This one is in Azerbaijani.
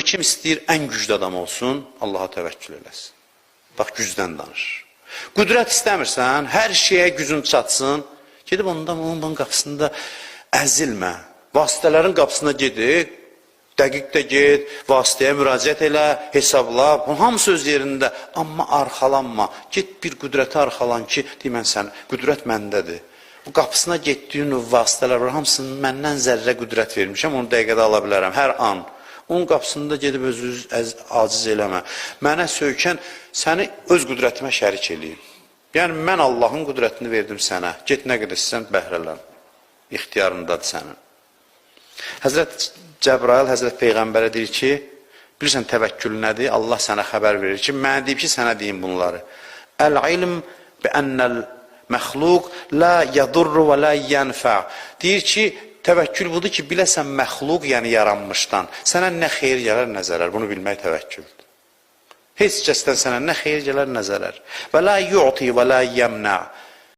Kim istəyir ən güclü adam olsun, Allaha təvəkkül eləsin. Bax, gücdən danış. Qüdrət istəmirsən, hər şeyə gücün çatsın, gedib ondan onun qapısında əzilmə. Vasitələrin qapısına gedib, dəqiq də get, vasitəyə müraciət elə, hesabla, bunun hamısı öz yerində, amma arxalanma. Get bir qüdrətə arxalan ki, deyim mən sən, qüdrət məndədir. Bu qapısına getdiyin o vasitələr var, hamısını məndən zərrə qüdrət vermişəm, onu dəqiqədə ala bilərəm, hər an. Onun qapısında gedib özünüz aciz eləmə. Mənə söykən, səni öz qüdrətimə şərik eləyim. Yəni, mən Allahın qüdrətini verdim sənə. Get nə qədər istəsən bəhrələn. İxtiyarındadır sənin. Həzrət Cəbrail Həzrət Peyğəmbərə deyir ki, bilirsən təvəkkül nədir? Allah sənə xəbər verir ki, mənə deyib ki, sənə deyim bunları. Əl-ilm bi ennəl məxluq la yadurru və la yənfə. Deyir ki, təvəkkül budur ki, biləsən məxluq, yəni yaranmışdan, sənə nə xeyir gələr, nə zərər. Bunu bilmək təvəkküldür. Heç kəsdən sənə nə xeyir gələr, nə zərər. Və la yu'ti və la yəmnə.